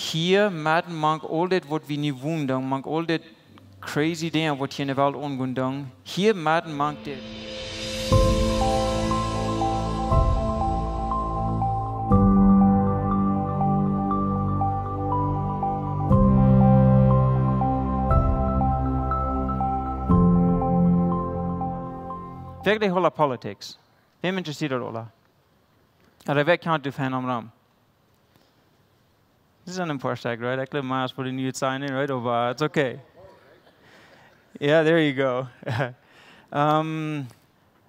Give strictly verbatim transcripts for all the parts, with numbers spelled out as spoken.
Hia medden mank aul dit, waut wie nu wonen doonen, mank aul dit crazy Dinja, waut hia enne Welt aungonen doonen, hia medden mank dit. Werkjlich aula politics. Wäm interessieet daut aula? Ooda wäa kjant doa fein om rom? Dit es een poa Stekj, right? Ekj jleew, Mars woat nu nich sennen, right? Oba it's okay. Yeah, there you go. Um,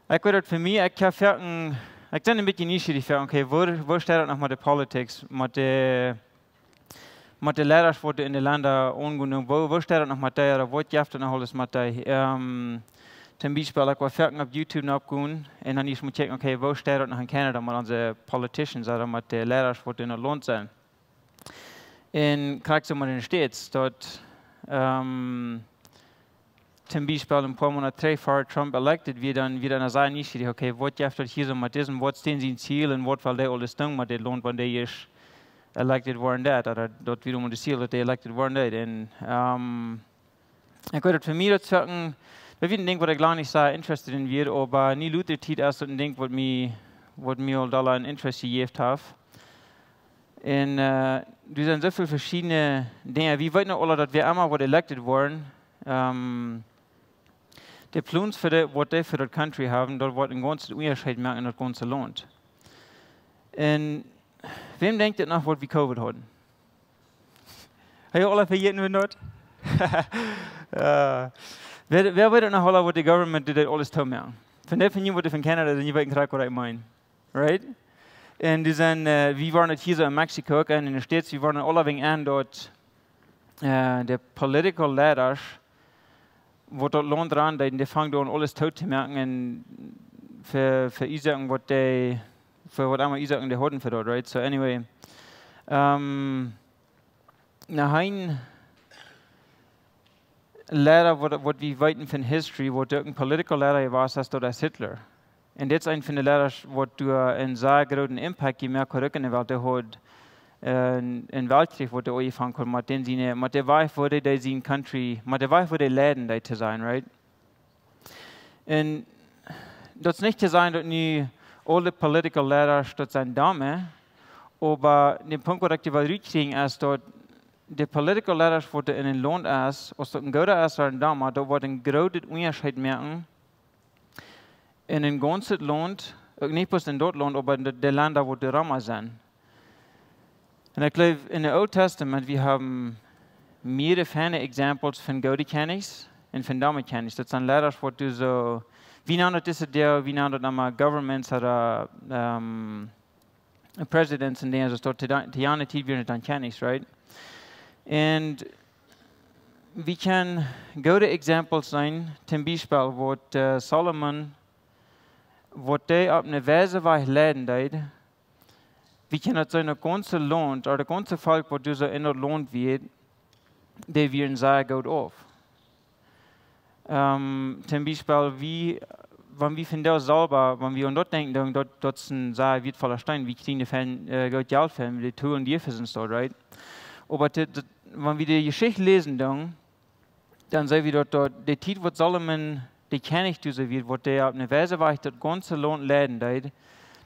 ekj weet daut fa mie, ekj hab foaken, ekj sie een bät nieschierich fa, okay, woo, woo steit daut noch met de politics, met de, met de Leidasch, waut enne Lenda aungonen, woo, woo steit daut noch met dee, ooda waut jeft daut noch aules met dee? Um, toom Biespel, ekj well foaken opp YouTube nopp gonen un dan ieescht mol checken, okay, woo steit daut noch en Canada met onse politicians, ooda met de Leidasch, waut enne Launt sent. Un krakjt soo met enne States, daut, um, toom Biespel een poa Moonat trigj ver Trump elected wia, dan wia dan sea nieschierich, okay, waut jeft daut hia soo met disen, waut es dän sien Ziel un waut well dee aules doonen met dit Launt, wan dee ieescht elected woaren deed, ooda daut wia om daut Ziel, daut dee elected woaren deed. Un, um, ekj weet daut fa mie daut foaken, daut wia een Dinkj, waut ekj lang nich soo interested en wia, oba nu lota Tiet es daut een Dinkj, waut mie, waut mie aul dolla een Interest jejäft haft. Un, äh, doa sent soo väl veschiedne Dinja. Wie weeten aula, daut wäa emma woat elected woaren, ähm, de Plons fa de, waut dee fa daut country haben, daut woat een gaunzen Unjascheet moaken en daut gaunze Launt. Un wäm denkjt daut noch, waut wie Covid hauden? Hab jie aula vejäten, wäa daut? Jo. Wäa, wäa weet noch aula, waut de government deed aules toomoaken? Von dee von junt, waut von Canada sent, jie weeten krakjt, waut ekj meen. Right? Un dee sent, äh, wie wieren daut hia soo en Mexiko, uk en de States, wie wieren aula wäajen aun daut, äh, de political Leidasch, waut daut Launt aundeeden, dee fungen aun aules toom toomoaken un ver-, veruasoaken, waut dee, fa waut emma Uasoaken dee hauden fa daut, right? So anyway, ähm, noch een Leida, waut, waut wie weeten von history, waut uk een political Leida wia, es daut es Hitler. Un dit es een von de Leidasch, waut doa een sea grooten impact jemoakt haud uk en de Welt. Dee haud, äh, een, een Weltkjrich, waut dee aunjefongen haud, met dän siene, met de Wajch, woo dee, dee sien country, met de Wajch, woo dee leiden deed to sennen, right? Un daut es nich to sajen, daut nu aule political Leidasch daut sent domme, oba de Punkt, waut ekj hia well rutkjrieen, es daut de political Leidasch, waut doa en een Launt es, aus daut een gooda es ooda een doma, daut woat een grooten Unjascheet moaken en een gaunzet Launt, uk nich bloos en daut Launt, oba en de, de Lenda, waut doa rom sent. Un ekj jleew, en de Old Testament, wie haben mearere feine examples von goode Kjennichs un von dome Kjennichs. Daut sent Leidasch, waut doa soo, wie nanen daut dise Doag, wie nanen daut emma governments ooda, ähm, presidents un Dinja, soo daut to de, to jane Tiet wieren daut dan Kjennichs, right? Un wie kjennen goode examples seenen, toom Biespel, waut, äh, Solomon, waut dee opp eene Wies leiden deed, wie kjennen daut seenen, daut gaunze Launt, ooda daut gaunze Volkj, waut doa soo en daut Launt wia, dee wieren sea goot auf. Ähm, toom Biespel, wie, wan wie vondoag selfst, wan wie aun daut denkjen, dan daut, daut es een sea wieetvolla Steen, wie kjrieen doavon, äh, goot Jelt fa, dee Tools un Devices un soo, right? Oba daut, daut, wan wie de Jeschicht läsen, dan, dan seenen wie daut, daut de Tiet, waut Solomon de Kjennich doa soo wia, waut dee opp eene Wies daut gaunze Launt leiden deed,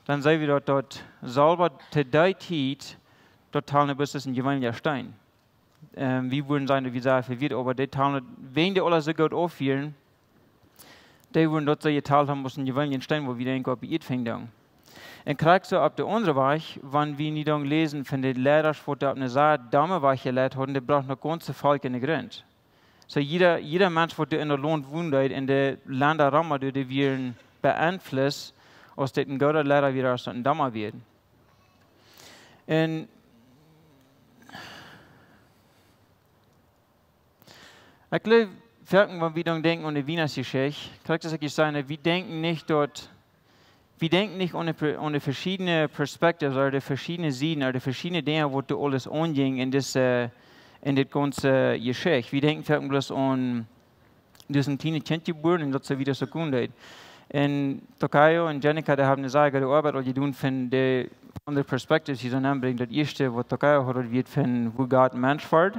dan seenen wie daut, daut selfst to dee Tiet, daut Talnebus es een jeweenlicha Steen. Ähm, wie wudden sajen, daut wie sea vewieet, oba dee Talne, wäajen dee aula soo goot aufwieren, dee wudden daut soo jetalt haben aus een jeweenlichen Steen, waut wie denkjen, opp de Ieed finjen. Un krakjt soo opp de aundre Wajch, wan wie nu dan läsen von de Leidasch, waut doa opp eene sea dome Wajch jeleit hauden, dee brochten daut gaunze Volkj en de Grunt. So jieda, jieda Mensch, waut doa en daut Launt wond, en de Lenda rom, dee, dee wieren beeinflusst, aus dit een gooda Leida wia, aus daut een doma wia. Un ekj jleew, foaken, wan wie dan denkjen aun de Wienachtsjeschicht, krakjt aus ekj sajen, wie denkjen nich daut, wie denkjen nich aun de, aun de veschiedne perspectives, ooda de veschiedne Sieden, ooda de veschiedne Dinja, waut doa aules aunjinj en dise, en dit gaunze Jeschicht. Wie denkjen foaken bloos aun, doa es een kjlienet Kjint jebuaren un daut soo wieda soo gonen deed. Un Tokayo un Jenica, dee haben eene sea goode Oabeit aul jedonen von de aundre perspectives hia soo aunbrinjen. Daut ieeschte, waut Tokaja haud, daut wia von woo Gott Mensch wort.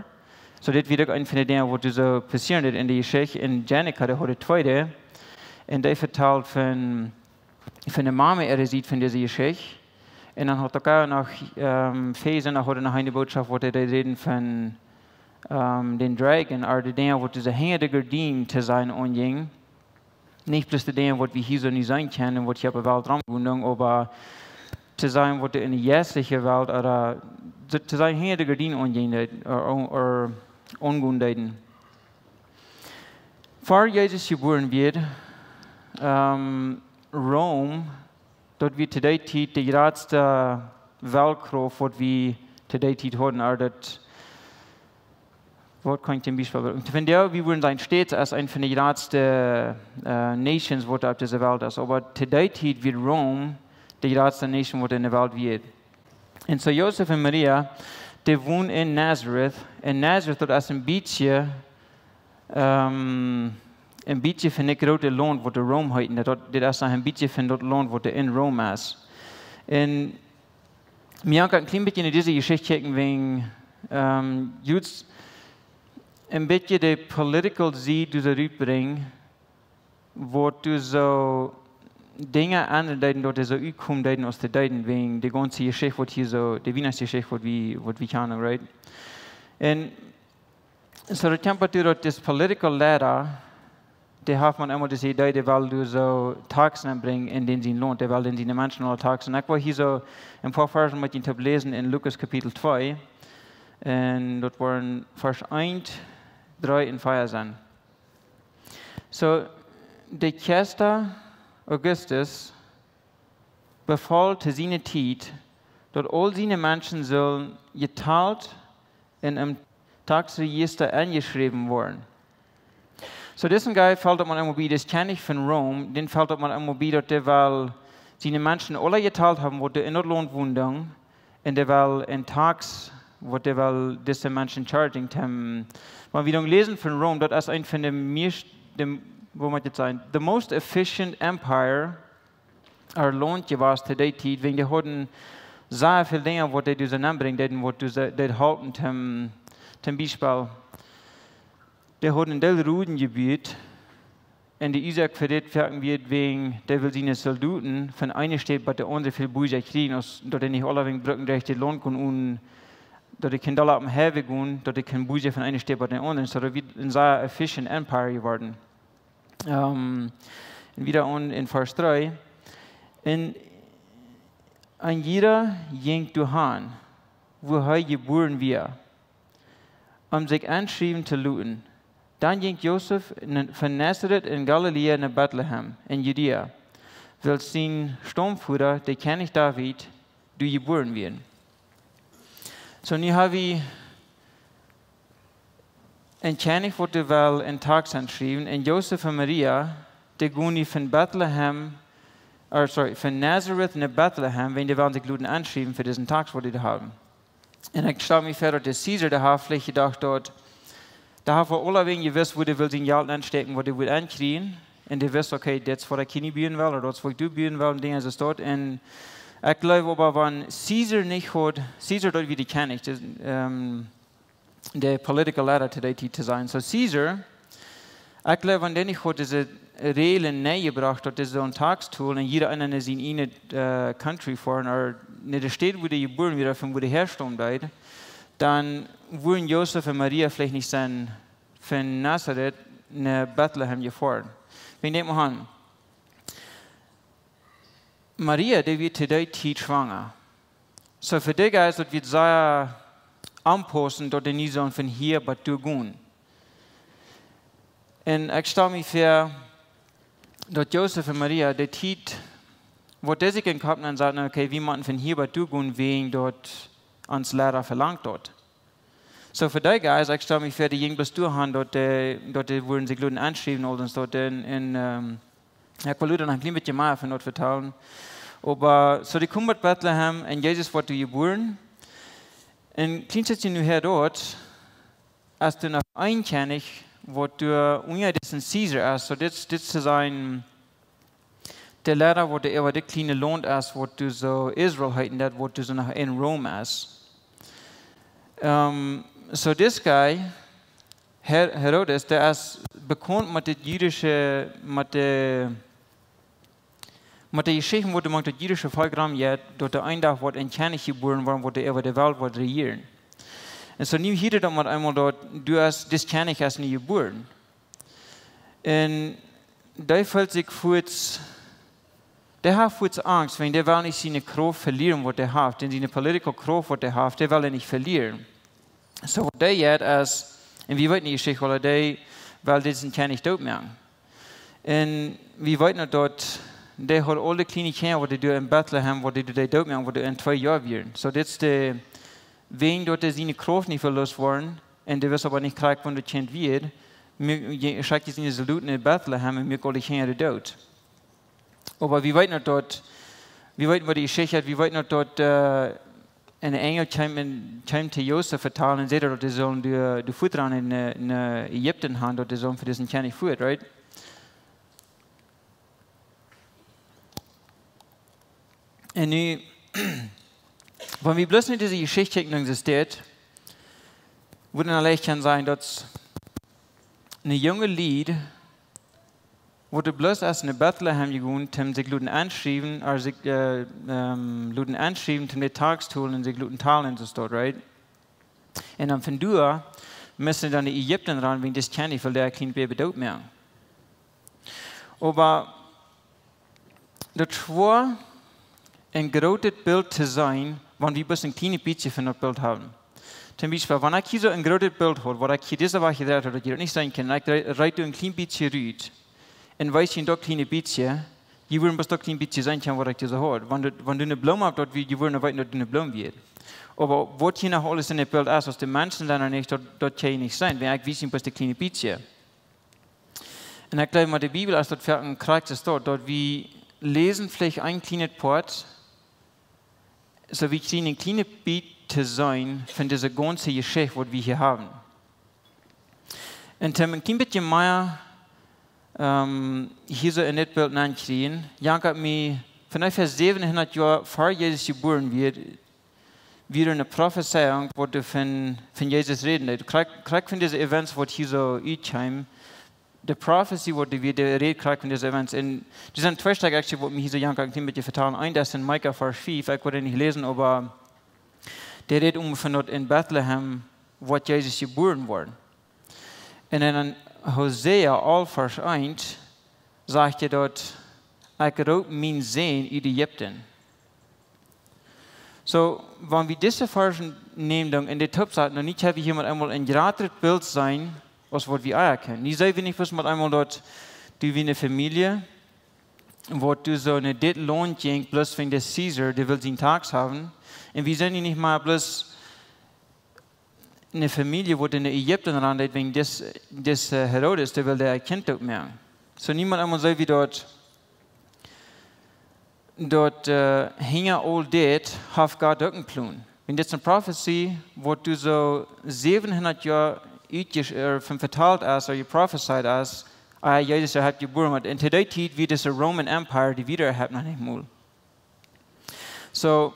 Soo, dit wia uk eent von de Dinja, waut soo passieren deed enne Jeschicht. Un Janika, dee haud daut tweede. Un dee vetald von, von de Mama äare Sied von dise Jeschicht. Un dan haud Tokaja noch, ähm, Fäs, dan haud noch eene Botschaft, waut dee räden von, ähm, dän Dragon, ooda de Dinja, waut soo hinja de Gardien to seenen aunjinjen. Nich bloos de Dinja, waut wie hia soo nu seenen kjennen, waut hia opp de Welt romgonen, oba to seenen, waut enne jeistliche Welt, ooda to, to seenen, hinja de Gardien aunjinjen deed, ooda, ooda aungonen deed. Ver Jesus jebuaren wort, ähm, Rom, daut wia to dee Tiet de jratste Weltkrauft, waut wie to dee Tiet hauden, ooda daut, waut kaun ekj een Biespel brinjen? Von doa, wie wudden sajen, States es eent von de jratste, äh, Nations, waut opp dise Welt es. Oba to dee Tiet wia Rom de jratste Nation, waut enne Welt wia. Un soo Josef un Maria, dee wonden en Nazareth. Un Nazareth, daut es een bät, ähm, een bät von daut groote Launt, waut doa Rom heet. Daut, daut es noch een bät von daut Launt, waut doa en Rom es. Un wie kjennen een kjlien bät no dise Jeschicht kjikjen, wäajen, ähm, jrod een bät de political Sied doa soo rutbrinjen, waut doa soo Dinja aundre deeden, daut dee soo utkomen deeden aus dee deeden, wäajen de gaunze Jeschicht, waut hia soo, de Wienachtsjeschicht, waut wie, waut wie kjanen, right? Un soo daut kjemt doa, daut dis political leader, dee haft mau emma dise Idee, dee well doa soo Taxen aunbrinjen en dän sien Launt, dee well dän siene Menschen aule Taxen. Ekj well hia soo een poa Varzen met junt toop läsen en Lukas Kapitel twee. Un daut woaren Varsch eent, dree un vea sennen. Soo, de Kjeister Augustus befool to siene Tiet, daut aul siene Menschen sullen jetalt un em Taxregister enjeschräwen woaren. Soo, disen guy felt daut mau emma bie, dis Kjennich von Rom, dän felt daut mau emma bie, daut dee well siene Menschen aule jetalt haben, waut doa en daut Launt wonden, un dee well een Tax, waut dee well dise Menschen chargen, to, wan wie dan läsen von Rom, daut es eent von de meist, de, woo mott ekj daut sajen, the most efficient empire, ooda Launt jewast to dee Tiet, wäajen dee hauden sea väl Dinja, waut dee doa nenn brinjen deeden, waut dee, dee halpen, toom, toom Biespel, dee hauden een Deel Roden jebut, un de Uasoak fa dit wia, wäajen dee wull siene Soldoten von eene Staut bat de aundre väl bäta kjrieen, aus daut dee nich aulawäajen brucken derch daut Launt gonen, un daut dee kunnen doa opp dän Highway gonen, daut dee kunnen bäta von eene Staut bat de aundre. Soo daut wia een sea efficient empire jeworden. Ähm, un wieda aun en Varsch dree. Un een jieda jinkj doahan, wua hee jebuaren wia, om sikj enschriewen to loten. Dan jinkj Josef en, von Nazareth en Galiläa no Betlehem en Judäa, wiels sien Staumvoda, de Kjennich David, doa jebuaren wia. Soo, nu hab wie een Kjennich, waut doa well een Tax aunschriewen, un Josef un Maria, dee gonen nu von Betlehem, or sorry, von Nazareth no Betlehem, wäajen dee wellen sikj loten aunschriewen fa disen Tax, waut dee haben. Un ekj stal mie väa, daut de Caesar, dee haft veleicht jedocht, daut, dee haft aul aulawäajen jewist, wua dee wull sien Jelt aunstäakjen, waut dee wull aunkjrieen. Un dee wist, okay, dit es waut ekj hia buen well, ooda daut es waut ekj doa buen well, un Dinja soo aus daut. Un ekj jleew oba, wan Caesar nich haud, Caesar, daut wia de Kjennich, de, ähm, de political leader to dee Tiet to sennen. Soo Caesar, ekj jleew, wan dee nich haud dise Räajlen nenjebrocht, daut dee soon Tax tool, un jieda eena no siene, äh, country foaren, ooda no de Staut, wua dee jebuaren wia, von wua dee häastaumen deed, dan wudden Josef un Maria veleicht nich sennen von Nazareth no Betlehem jefoaren. Wäajen denkj mau aun, Maria, dee wia to dee Tiet schwanga. Soo fa dee Jeist, daut wia sea aunpaussent, daut dee nu soo von hia bat doa gonen. Un ekj stal mie väa, daut Josef un Maria, de Tiet, waut dee sikj em Kopp nenn sauten, okay, wie motten von hia bat doa gonen, wäajen daut ons Lea velangt daut. Soo fa dee Jeist, ekj stal mie väa, dee jinkj bloos doahan, daut dee, daut dee wudden sikj loten aunschriewen, aul daut, un, un, ähm, ekj well junt noch een kjlien bät mea von daut vetalen. Oba, soo, dee komen bat Betlehem, un Jesus woat doa jebuaren. Un kjlien bät nu häa doa, es doa noch een Kjennich, waut doa unja disen Caesar es, soo dit, dit to sennen, de Leiter, waut doa äwa dit kjliene Launt es, waut doa soo Israel heet, un daut waut doa soo noch en Rom es. Um, so this guy, Her Herodes, dee es bekaunt met dit jüdische, met de, met de Jeschicht, waut doa mank daut jüdische Volkj rom jeit, daut doa een Dach woat een Kjennich jebuaren woaren, waut doa äwa de Welt woat rejieren. Un so nu hieed hee daut met eemol daut, doa es, dis Kjennich es nu jebuaren. Un dee feelt sikj fuaz, dee haft fuaz Angst, wiels dee well nich siene Krauft velieren, waut dee haft, un siene political Krauft, waut dee haft, dee well hee nich velieren. So waut dee jeit es, un wie weeten de Jeschicht aul, dee well disen Kjennich dootmoaken. Un wie weeten daut, dee haud aule kjliene Kjinja, waut dee doa en Betlehem, waut dee doa dootmoaken, waut dee en twee Joa wieren. So dit es de, wäajen daut dee siene Krauft nich veloten woaren, un dee wist oba nich krakjt, wua daut Kjint wia, mu-, je-, schekjt hee siene Soldoten no Betlehem un muak aule Kjinja doot. Oba wie weeten daut, wie weeten, waut de Jeschicht es, wie weeten daut, äh, een Enjel kjeem un, kjeem to Josef vetalen un säd daut dee sullen de, de Voda aun en, äh, en, äh, Ägipten han, daut dee sullen fa disen Kjennich foadich, right? Un nu, wan wie bloos no dise Jeschicht kjikjen, dan es dit, wudd dan leicht kjennen sennen, daut een junga Lied, waut doa bloos es no Betlehem jegonen, om sikj loten aunschriewen, ooda sikj, äh, ähm, loten aunschriewen, om de Tax to holen un sikj loten talen un soo waut, right? Un dan von doa musten see dan no Ägipten ran, wiels dis Kjennich wull daut kjliene Baby dootmoaken. Oba daut es schwoa een grootet Bilt to seenen, wan wie bloos een kjlien bät von daut Bilt haben. Toom Biespel, wan ekj hia soo een grootet Bilt haud, waut ekj hia dise Wäakj jedreit haud, daut jie daut nich seenen kjennen, un ekj drei-, reit doa een kjlien bät rut, un wies junt daut kjliene bät, jie wudden bloos daut kjliene bät seenen kjennen, waut ekj hia soo haud. Wan doa, wan doa eene Bloom opp daut wia, jie wudden weeten, daut doa eene Bloom wia. Oba waut hia noch aules en daut Bilt es, aus de Menschen dan noch nich, daut, daut kjenn jie nich seenen, wiels ekj wies junt bloos daut kjliene bät. Un ekj jleew, met de Bibel es daut fa een Krauft es daut, daut wie läsen veleicht een kjlienet Poat, soo wie kjrieen een kjlienet bät to seenen von dise gaunze Jeschicht, waut wie hia haben. Un toom een kjlien bät mea, ähm, hia soo en dit Bilt nenkjrieen, jankat mie von onjefäa säwenhundat Joa ver Jesus jebuaren wia, wia eene Profezeiunk, waut doa von, von Jesus räden deed. Krakjt, krakjt von dise Events, waut hia soo utkjeemen, de Profezie, waut doa wia, dee rät krakjt von dise Events. Un doa sent twee Stekj actually, waut mie hia soo jankat een kjlien bät vetalen. Eent es en Mika Varsch fief, ekj woa daut nich läsen, oba dee rät om von daut en Betlehem, waut Jesus jebuaren woat. Un en Hosea alf Varsch eent sajcht hee daut: "Ekj roop mienen Sän ut Ägipten." So, wan wie dise Varsch nämen, dan en de Topsatz, dan nu hab wie hia mau eemol een jratret Bilt seenen, aus waut wie ea kjennen. Nu seen wie nich bloos mau eemol daut, doa wia eene Famielje, waut doa soo no dit Launt jinkj, bloos wäajen de Caesar, dee wull sienen Tax haben. Un wie seen nu nich mea bloos eene Famielje, waut no Ägipten ran deed, wäajen dis, dis, äh, Herodes, dee wull äa Kjint dootmoaken. So, nu mau eemol seen wie daut, daut, äh, hinja aul dit haft Gott uk een Plon. Wan dit es eene Profezie, waut doa soo säwenhundat Joa utjes-, äh, von vetalt es, ooda jeprofezeit es, ea Jesus äwahaupt jebuaren woat. Un to dee Tiet wia dise Roman Empire, dee wia äwahaupt noch nich mol. So,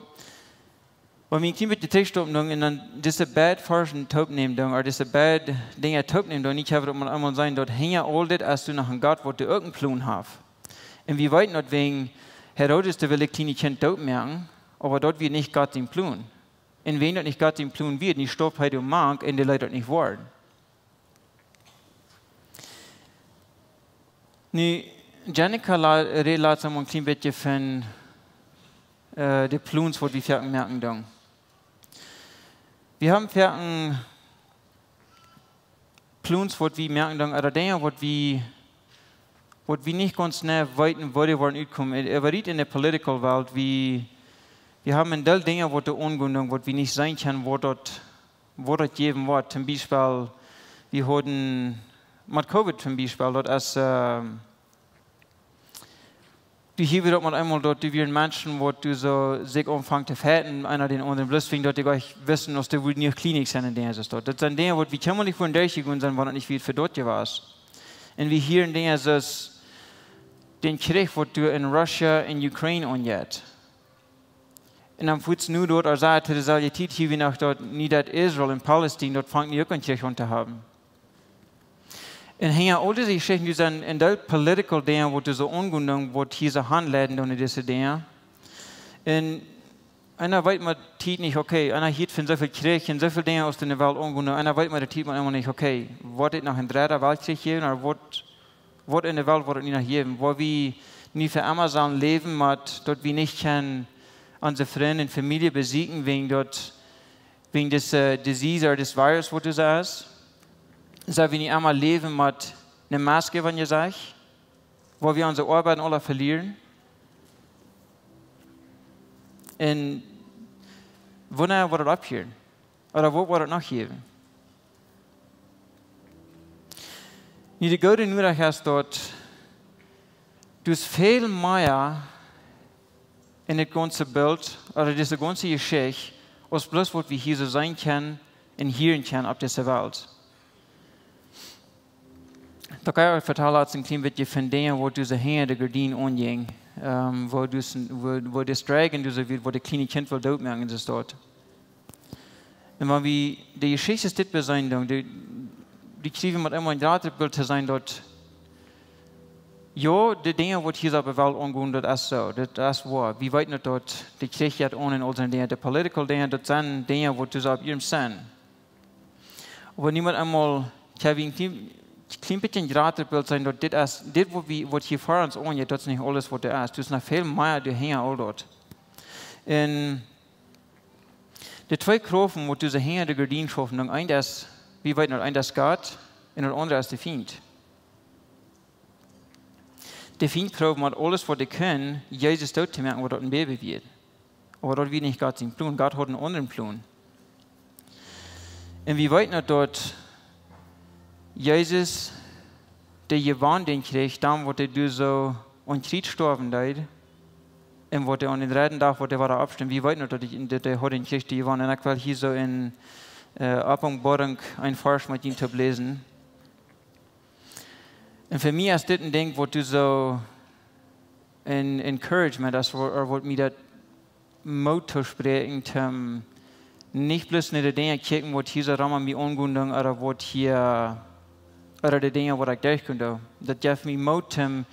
wan wie een kjlien bät trigjstoppen dan un dan dise beid Varsch toopnämen dan, ooda dise beid Dinja toopnämen dan, nu hab wie daut mau eemol seenen, daut hinja aul dit es doa noch een Gott, waut doa uk een Plon haft. Un wie weeten daut wäajen Herodes, dee wull daut kjliene Kjint dootmoaken, oba daut wia nich Gott sien Plon. Un wan daut nich Gott sien Plon wia, dan storf hee doa mank un dee leet daut nich woaren. Nu, Janica la-, rät latst mau een kjlien bät von, äh, de Plons, waut wie foaken moaken dan. Wie haben foaken Plons, waut wie moaken dan, ooda Dinja, waut wie, waut wie nich gaunz jeneiw weeten, woo dee woaren utkomen. Äwa, äwa en de political Welt, wie, wie haben een Deel Dinja, waut doa aungonen dan, waut wie nich seenen kjennen, waut daut, waut daut jäwen woat. Toom Biespel, wie hauden met Covid toom Biespel, daut es, ähm, doa hia wia daut mau eemol daut, doa wieren Menschen, waut doa soo sikj aunfungen to fighten, eena dän aundren, bloos wäajen daut dee nich wisten, aus dee wudden nich Klinik sennen, un Dinja soo daut. Daut sent Dinja, waut wie kjemma nich von derchjegonen sent, wan daut nich wia fa daut jewast. Un wie hieren Dinja soo, dän Kjrich, waut doa en Russia un Ukraine aunjeit. Un dan fuats nu doa, aus daut to deeselwje Tiet hia wia noch daut, nu daut Israel un Palestina, daut fangt nu uk aun Kjrich aun to haben. Un hinja aul dise Jeschichten, doa sent en Deel political Dinja, waut doa soo aungonen, waut hia soo aunleiden doonen, dise Dinja. Un eena weet met de Tiet nich, okay, eena hieet von sooväl Kjrich un sooväl Dinja aus en de Welt aungonen, eena weet met de Tiet mau emma nich, okay, woat et noch een dredda Weltkjrich jäwen, ooda waut, waut en de Welt woat et nu noch jäwen, wua wie nu fa emma sellen läwen, mau daut wie nich kjennen onse Frind un Famielje besieekjen wäajen daut, wäajen dise, äh, disease ooda dis Virus, waut doa es. Sell wie nu emma läwen met eene Mask äwa daut Jesecht, wua wie onse Oabeit aula velieren? Un wanea woat et opphieren? Ooda waut woat et noch jäwen? Nu, de goode Noricht es daut, doa es väl mea en dit gaunze Bilt, ooda dise gaunze Jeschicht, aus bloos waut wie hia soo seenen kjennen un hieren kjennen opp dise Welt. Daut kaun ekj vetalen, aus een kjlien bät von Dinja, waut doa hinja de Gardien aunjinj, ähm, wua doa, wua, wua de Streit un doa wia, wua daut kjliene Kjint well dootmoaken, es daut. Un wan wie de Jeschicht dit beseenen, dan, dee, dee kjrieen wie met emol een jratret Bilt to seenen, daut, jo, de Dinja, waut hia soo opp de Welt aungonen, daut es soo, daut es woa. Wie weeten daut, daut de Kjrich jeit aun un aul soone Dinja, de political Dinja, daut sent Dinja, waut doa opp iernst sent. Oba nu mott eena mol, tja, wie een kjlien, kjlien bät een jratret Bilt seenen, daut dit es, dit waut wie, waut hia ver ons aunjeit, daut es nich aules waut doa es. Doa es noch väl mea doahinja aul daut. Un de twee Kraufen, waut doa hinja de Gardien schaufen, dan eent es, wie weeten daut, eent es Gott, un daut aundre es de Fient. De Fient proowd met aules waut hee kunn, Jesus doot to moaken, waut daut een Bäbe wia. Oba daut wia nich Gott sien Plon. Gott haud een aundren Plon. Un wie weeten daut, daut Jesus de Jewaundunk kjrieech, dan waut hee doa soo aum Kjriez stoawen deed, un waut hee aun dän dredden Dach, waut hee wada oppstunt. Wie weeten daut, daut hee, daut hee haud dän Kjriez jewonnen. Un ekj well hia soo en, äh, Openboarunk een Varsch met junt toop läsen. Un fa mie es dit een Dinkj, waut doa soo een Encouragement es, ooda, ooda waut mie daut Moot toospräakjt, om nich bloos no de Dinja kjikjen, waut hia soo rom mie aungonen, ooda waut hia, ooda de Dinja, waut ekj derchgonen doo. Daut jeft mie Moot, om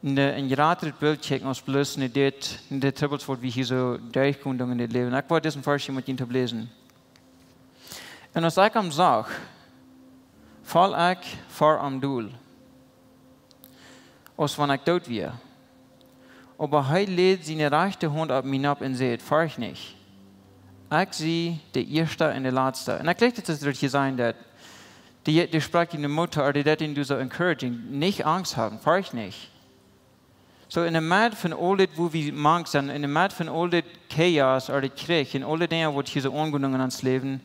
no een jratret Bilt kjikjen, aus bloos no dit, no de Trubbels, waut wie hia soo derchgonen doonen en dit Läwen. Ekj well disen Varsch hia met junt toop läsen. Un aus ekj am sach, foll ekj ver am dol, aus wan ekj doot wia. Oba hee läd siene rajchte Haunt opp mie nopp un säd: "Forcht nich. Ekj sie de Ieeschta un de Latsta." Un ekj jleich, daut es daut hia sent, daut dee, dee sprakjt die Moot too, ooda dee deit die soo encouraging. Nich Angst haben, forcht nich. Soo en de Medd von aul dit, wua wie mank sent, en de Medd von aul dit Chaos, ooda dit Kjrich, un aul dit Dinja, waut hia soo aungonen en ons Läwen,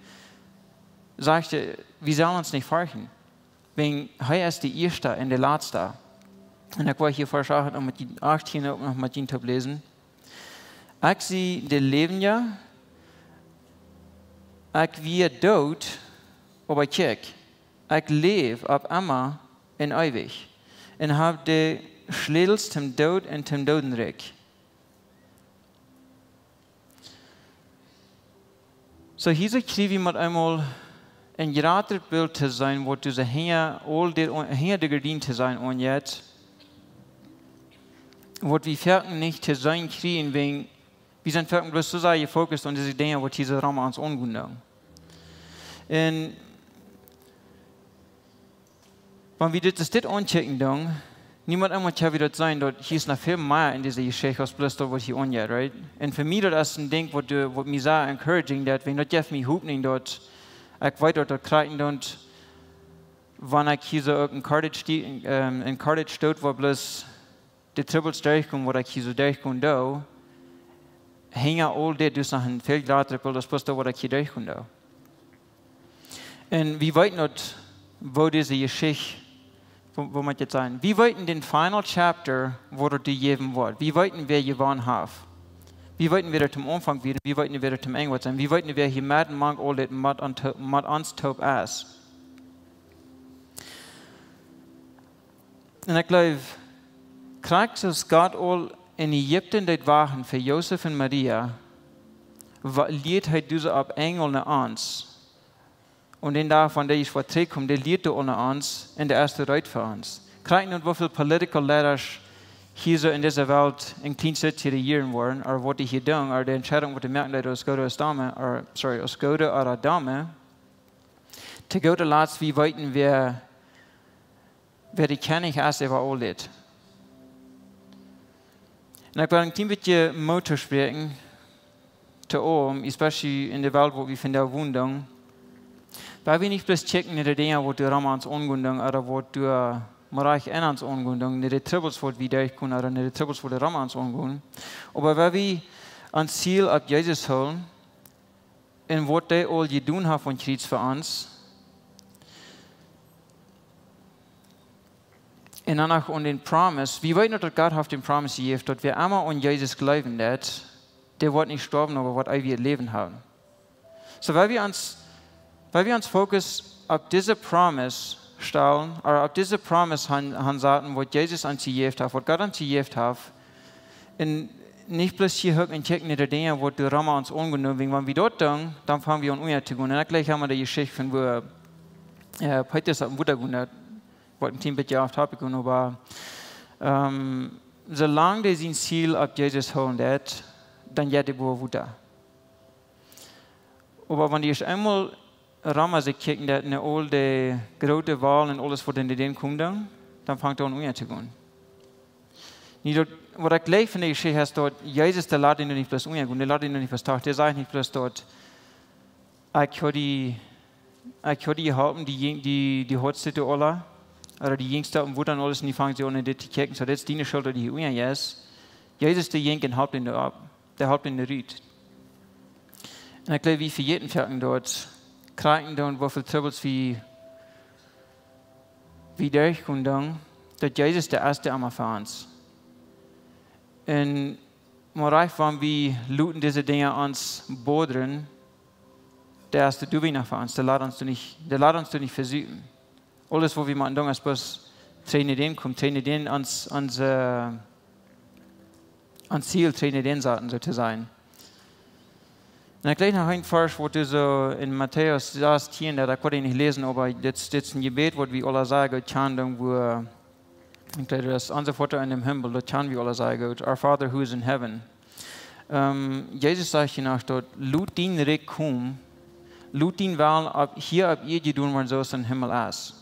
sajcht hee, wie sellen ons nich forchten. Wäajen hee es de Ieeschta un de Latsta. Un ekj well hia Varsch acht noch met junt, achtieen uk noch met junt toop läsen. Ekj sie de Läwendja, ekj wia doot, oba kjikj, ekj läw opp emma un eewich, un hab de Schlätels tom Doot un tom Doodenrikj. Soo, hia soo kjrie wie met eemol een jratret Bilt to seenen, waut doa hinja aul dit, hinja de Gardien to seenen aunjeit. Waut wie foaken nich to seenen kjrieen, wäajen wie sent foaken bloos soo sea jefokust aun dise Dinja, waut hia soo rom ons aungonen. Un wan wie dit, daut dit aunkjikjen doonen, nu mott eemol, tja, wie daut seenen, daut hia es noch väl mea en dise Jeschicht aus bloos daut, waut hia aunjeit, right? Un fa mie daut es een Dinkj, waut, äh, waut mie sea encouraging deit, wäajen daut jeft mie Hopninj, daut ekj weet, daut daut kjrieen deit, wan ekj hia soo uk en Cottage, ähm, en Cottage stoot, wua bloos de Trubbels derchgonen, waut ekj hia soo derchgonen doo, hinja aul dit es noch een väl jratret Bilt aus bloos daut, waut ekj hia derchgonen doo. Un wie weeten daut, woo dise Jeschicht, woo, woo mott ekj daut sajen? Wie weeten dän final chapter, waut et jäwen woat. Wie weeten, wäa jewonnen haft. Wie weeten, wäa doa tom Aunfank wia, wie weeten, wäa doa tom Enj woat sennen. Wie weeten, wäa hia medden mank aul dit met aun to-, met ons toop es. Un ekj jleew, Krakjt soo aus Gott aul en Ägipten deed wachten fa Josef un Maria, wa-, lieed hee dise opp eemol no ons. Un dän Dach, wan dee es waut trigjkjemt, dee lieed aul no ons un dee es reed fa ons. Krakjt nu, woo väl political leaders hia soo en dise Welt en kjlien Stekj rejieren woaren, ooda waut dee hia doonen, ooda de Entscheidunk waut dee moaken, daut es goode ooda domme, ooda, sorry, es goode ooda domme. To goode Latst, wie weeten, wäa, wäa de Kjennich es äwa aulet. Un ekj well een kjlien bät Moot toospräakjen to ons, especially en de Welt, wua wie vondoag wonen. Wan wie nich bloos kjikjen no de Dinja, waut doa rom ons aungonen, ooda waut doa mau rajcht en ons aungonen, no de Trubbels, waut wie derchgonen, ooda no de Trubbels, waut doa rom ons aungonen. Oba wan wie ons Ziel opp Jesus hoolen, un waut hee aul jedonen haft aum Kjriez fa ons. Un dan noch aun dän Promise. Wie weeten, daut Gott haft dän Promise jejäft, daut wäa emma aun Jesus jleewen deit, dee woat nich stoawen, oba woat eewjet Läwen haben. Soo, wan wie ons, wan wie ons Fokus opp dise Promise stalen, ooda opp dise Promise han, han saten, waut Jesus ons jejäft haft, waut Gott ons jejäft haft, un nich bloos hia hucken un kjikjen no de Dinja, waut doa rom ons aungonen, wäajen wan wie daut doonen, dan fang wie aun unja to gonen. Un ekj jleich emma de Jeschicht von wua, äh, Petrus opp em Wota jinkj, daut woat een kjlien bät off topic gonen, oba, ähm, soo lang dee sien Ziel opp Jesus hoolen deit, dan jeit dee bowen Wota. Oba wan dee ieescht eemol rom sikj kjikjen deit no aul de groote Walen un aules, waut en dän kjemt, dan, dan fangt hee aun unja to gonen. Nu daut, waut ekj jleich von de Jeschicht es, daut Jesus, dee lat am nich bloos unja gonen, dee lat am nich bloos tach, dee sajcht nich bloss daut, ekj hab die, ekj hab die jeholpen, die jinkj, die, die haudst doa aula, ooda die jinkjst opp em Wota un aules, un dee fangen aun no die to kjikjen, soo, daut es diene Schult, daut du hia unja jeist. Jesus, dee jinkj un holp am doa opp. Dee holp am doa rut. Un ekj jleich, wie vejäten foaken daut, krakjt dan, woo väl Trubbels wie, wie derchgonen, daut Jesus dee es, dee emma fa ons. Un mau rajcht, wan wie loten dise Dinja ons bodren, dee es doa doabie noch fa ons, dee lat ons doa nich, dee lat ons doa nich vesupen. Aules, waut wie motten doonen, es bloos trigj no dän komen, trigj no dän, ons, ons, äh, ons Ziel, trigj no dän saten, soo to sajen. Un ekj jleich noch een Varsch, waut doa soo en Matäus sastieen, daut kaun ekj nich läsen, oba dit, dit es een Jebäd, waut wie aula sea goot kjanen, wua, ekj jleich, daut es: Onse Voda em Himmel, daut kjanen wie aula sea goot. Our Father who is in heaven. Ähm, Jesus sajcht hia noch daut: Lot dien Rikj komen, lot dien Wellen opp, hia opp Ieed jedonen woaren, soo aus em Himmel es.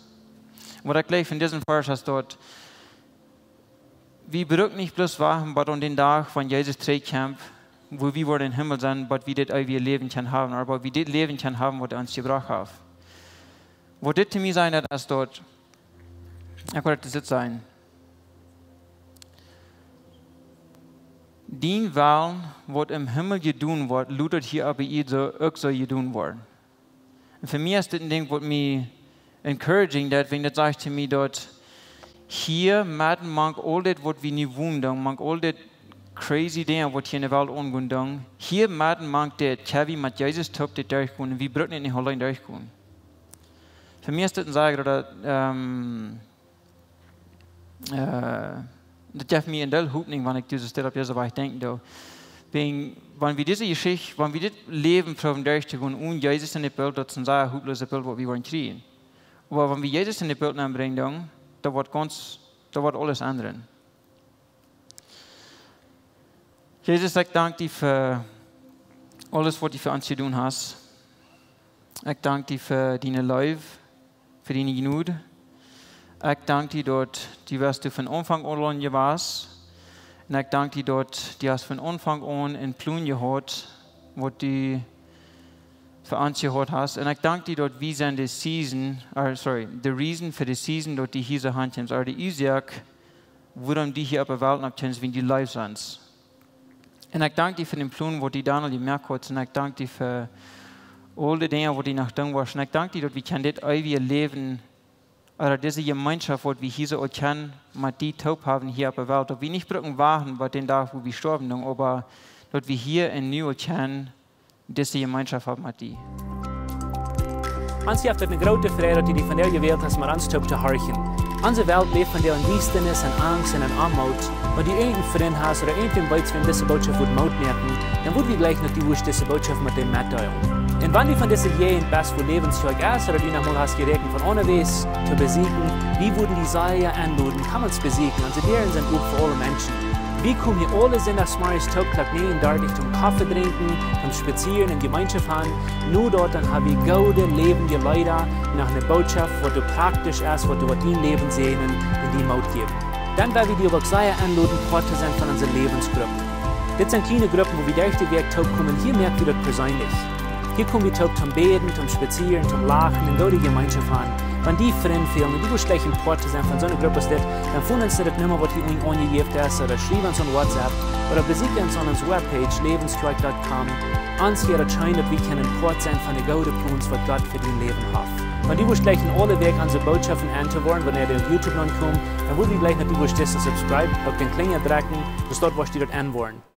Waut ekj jleich en disen Varsch es daut, wie brucken nich bloos wachten bat aun dän Dach, wan Jesus trigjkjemt, wua wie woaren em Himmel sennen, bat wie dit eewje Läwen kjennen haben, oba bat wie dit Läwen kjennen haben, waut hee ons jebrocht haft. Waut dit to mie sajcht, daut es daut, ekj well daut dit sajen. Dien Wellen, waut em Himmel jedonen woat, lot daut hia opp Ieed soo, uk soo jedonen woaren. Un fa mie es dit een Dinkj, waut mie encouraging deit, wäajen daut sajcht to mie daut hia, medden mank aul dit, waut wie nu wonen doonen, mank aul dit crazy Dinja, waut hia en de Welt aungonen doonen, hia medden mank dit, kjenn wie met Jesus toop dit derchgonen, un wie brucken dit nich auleen derchgonen. Fa mie es dit een Saj, daut, ähm, äh, daut jeft mie een Deel Hopninj, wan ekj dise Städ opp dise Wies denkjen doo. Wäajen, wan wie dise Jeschicht, wan wie dit Läwen proowen derchtogonen, onen Jesus en daut Bilt, daut es een sea hoploset Bilt, waut wie woaren kjrieen. Oba wan wie Jesus en daut Bilt nenbrinjen doonen, daut woat gaunz, daut woat aules endren. Jesus, ekj dank die fa aules, waut du fa ons jedonen hast. Ekj dank die fa diene Leew, fa diene Jnod. Ekj dank die, daut du wia von Aunfank aun jewast. Un ekj dank die, daut du hast von Aunfank aun een Plon jehaut, waut du fa ons jehaut hast. Un ekj dank die, daut wie sent de Season, or, sorry, de reason fa de Season, daut du hia soo han kjemst, or de Uasoak, wuarom du hia opp de Welt nopp kjemst, wiels du leefst ons. Un ekj dank die fa dän Plon, waut du dan aul jemoakt hast. Un ekj dank die fa aul de Dinja, waut du noch doonen woascht. Un ekj dank die, daut wie kjennen dit eewje Läwen, ooda dise Jemeenschoft, waut wie hia soo aul kjennen, met die toop haben hia opp de Welt. Daut wie nich brucken wachten bat dän Dach, wua wie stoawen doonen, oba daut wie hia un nu aul kjennen dise Jemeenschoft haben met die. Ons jeft et eene groote Freid, daut du die vondoag jewält hast, met ons toop to horchen. Onse Welt läft vondoag en Diestanis, en Angst un en Oamoot. Wan du irjent een Frint hast ooda irjentwäm weetst, wäm dise Norecht wudd Moot moaken, dan wudd wie jleichen, daut du wurscht dise Norecht met däm metdeelen. Un wan du von dise Jäajent best, wua Läwens Kjoakj es, ooda du noch mol hast jeräakjent von onjewäa to besieekjen, wie wudden die sea enloden, komm ons besieekjen. Onse Däaren sent op fa aule Menschen. Wie komen hia aule Sindachsmorjes toop Klock näajen dartich toom Koffe drinkjen, toom spazieren un Jemeenschoft han. No daut dan ha wie goode läwendje Leeda, noch eene Norecht, waut doa praktisch es, waut doa waut dien Läwen säajnen un die Moot jäwen. Dan wudd wie die uk sea enloden, Poat to sennen von onse Läwensgruppen. Dit sent kjliene Gruppen, wua wie derch de Wäakj toop komen. Hia moak wie daut perseenlich. Hia kom wie toop toom bäden, toom spazieren, toom lachen un goode Jemeenschoft han. Wan die Frind fälen un du wurscht jleichen Poat to sennen von soone Grupp aus dit, dan foon ons no de Numma, waut hia unjen aunjejäft es, ooda schriew ons aun WhatsApp, ooda besieekj ons aun onse Webpage, läwens kjoakj dot com. Ons hia daut scheen, daut wie kjennen Poat sennen von de goode Plons, waut Gott fa dien Läwen haft. Wan du wurscht jleichen aule Wäakj onse Norechten auntohieren, wan dee opp YouTube aunkomen, dan wudd wie jleichen, daut du wurscht dise subscribe, uk dän Klinja drekjen, soo daut du wurscht daut enwoaren.